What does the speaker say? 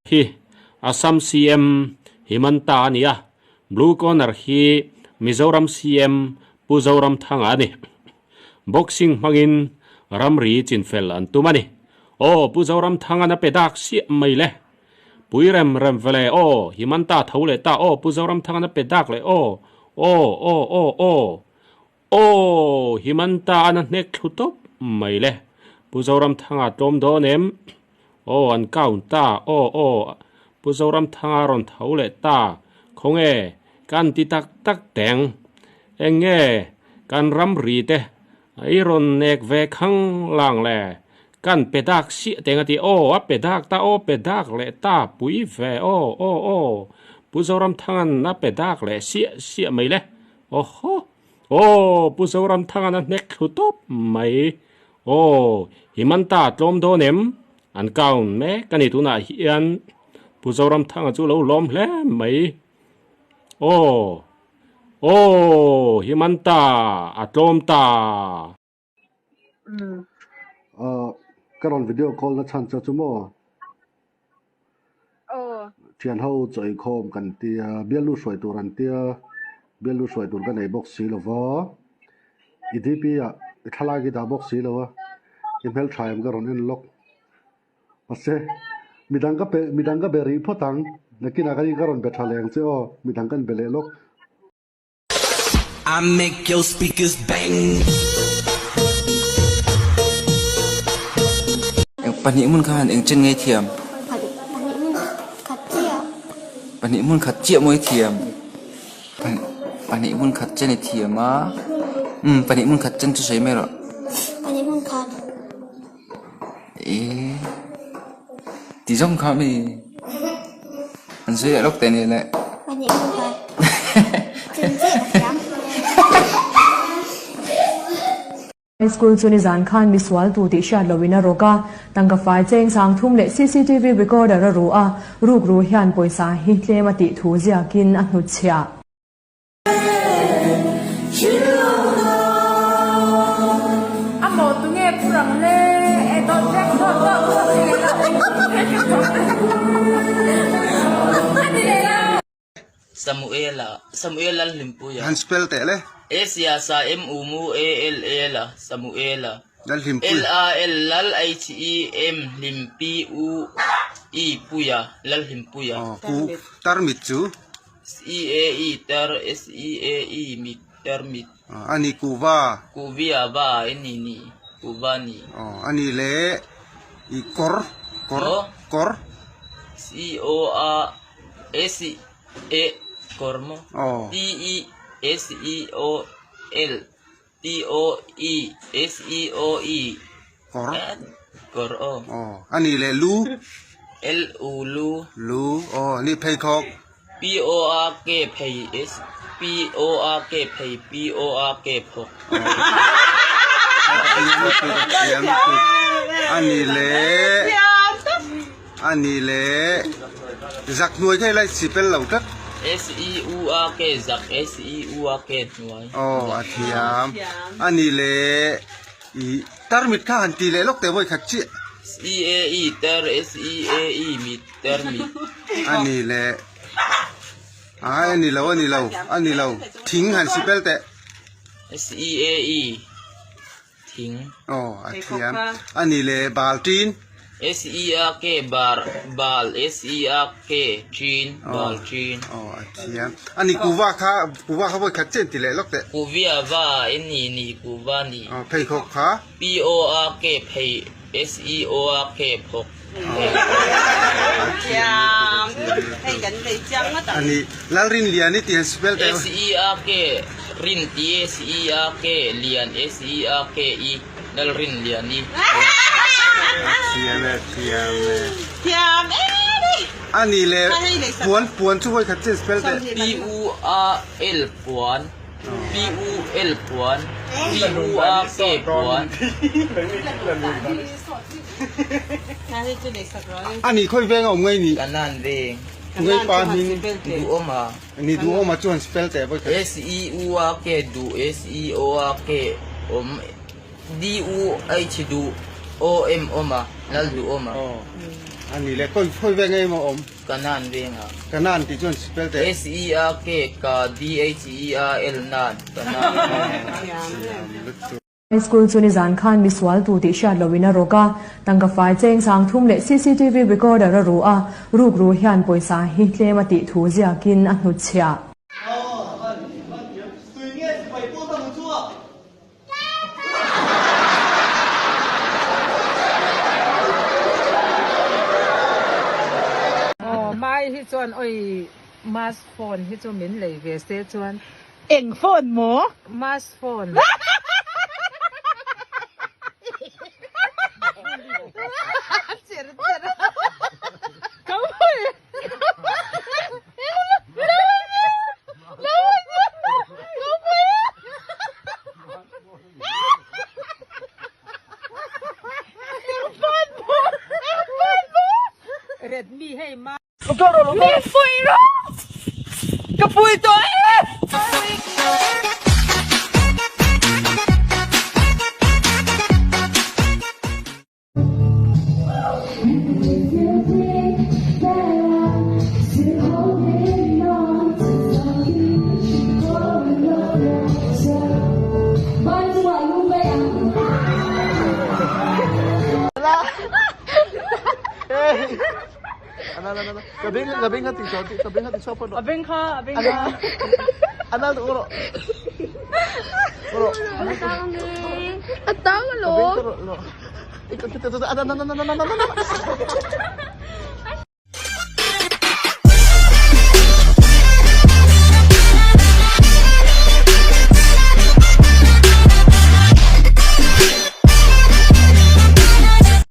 Hi Assam CM Himanta a ni a, Blue Corner hi Mizoram CM Pu Zoramthanga a ni. Boxing hmangin ramri chinfel an tum a ni. Aw Pu Zoramthanga'n a pe dak siah mai le. Pui rem rem vele aw Himanta tho leh ta aw Pu Zoramthanga'n a pe dak leh aw aw aw aw aw Aw! Himanta an a hnek thlu tawp mai le. Pu Zoramthanga tlawm dawn em? Aw, an count ta. Aw, aw, Pu Zoramthanga rawn tho leh ta. Khawnge, kan ti tak tak teng. Eng nge kan ramri te i rawn nek ve khang lang le? Kan pe dak siah teng a ti. Aw, a pe dak ta. Aw, pe dak leh ta. Pui ve. Aw, aw, aw. Pu Zoramthanga'n a pe dak leh siah siah mai le. Awhaw! Aw, Pu Zoramthanga'n a hnek thlu tawp mai. Aw, Himanta tlawm dawn em? An count mek a ni tunah hian. Pu Zoramthanga chu lo lawm hle mai. Aw, aw, Himanta a tlawm ta. Aw, ka rawn video call na chhan che chu maw? Aw. Thian ho chaw inkhawm kan tia, bialnu hruai tur an tia, bialnu hruai tur ka nei bawk si lo va, i DP ah i thlalak i dah bawk si lo a, i hmeltha em ka rawn en lawk. Mahse, midang ka pe midang ka be rih phawt ang, nakinah khan ka rawn be tha leh ang che aw, midang kan be leh lawk. I make your speakers bang. Pahnih hmun kha han eng chen ngei thiam? Pahnih hmun khat chiah. Pahnih hmun khat chiah mawi thiam. Pahnih hmun khat chen i thiam a. Um pahnih hmun khat chen chu sawi mai rawh. Pahnih hmun khat. E ti zawng kha mi an sawi leh lawk teh ni le. Pahnih hmun khat. Chen chiah ka thiam. High School chu nizan khan misual tu tih hriat loin a rawk a, tangka fai cheng sang thum leh cctv recorder a ru a, rukru hian pawisa hi tlem a tih thu ziakin a hnutchhiah. A maw tu nge pu rang le e dawt vek dawt dawt dawt ti leh la a ti leh la. Samuela Samuel Lalhlimpuia. Han spell teh le. S A S A M U M U A L A L Samuela. Lalhlimpui. L A L Lal H E M Hlim P U I Puia Lalhlimpuia. Aw ku tarmit chu. S E A E tar S E A E mit tar mit. A ni kuva. Kuvia va e ni ni kuva ni. Aw a ni le i kawr kawr kawr. C O A S E kawr maw. Aw. T E S E O L T O E S E O E Kawr. Kawr aw. Aw a ni le lu. L U lu. Lu aw a ni pheikhawk. P O A K phei S P O A K phei P O A K phawk. A ni le a ni le zak hnuai kha helai sipel lo tlat. S E U A K zak S E U A K hnuai. Aw a thiam a ni le I tarmit kha han ti leh lawk teh vawi khat chiah. S E A E tar S E A E mit tarmit. A ni leh ai a ni lo a ni lo a ni lo thing han sipel teh. S E A E thing. Aw a thiam a ni leh bal tin. S E A K bar bal S E A K chin bal chin. Aw a thiam a ni kuva kha kuva kha vawi khat chiah an ti leh lawk teh. Kuvia va e ni ni kuva ni. Aw pheikhawk kha. P O A K phei S E O A K phawk. A thiam a ni Lalrinliani tih han spell teh. S E A K rin ti S E A K lian S E A K I. Lalrinliani. Thiam e, thiam e. Thiam e ni. A ni le puan puan chu vawi khat chin spell teh. P U A L puan P U L puan P U A K puan. A ni khawi veng a awm ngei ni? Kanan veng. Ngei pa hming. Duhawma. Ni duhawma chu han spell teh vawi khat. S E U A K duh S E O A K awm D U H duh O M awm a Lal duhawma. Aw. A ni le, kawi khawi veng emaw awm? Kanan vengah. Kanan tih chuan spell teh. S E A K K D H E A L Nan, Kanan. Thiam lutuk. High School chu nizan khan misual tu tih hriat loin a rawk a, tangka fai cheng sang thum leh cctv recorder a ru a, rukru hian pawisa hi tlem a tih thu ziakin a hnutchhiah. Aw mai hi chuan oi mass phone hi chu min lei ve se chuan Eng phone maw? Mass phone. Cher cher. Redmi hei ma. Mi pui rawh! Ka pui tawh e!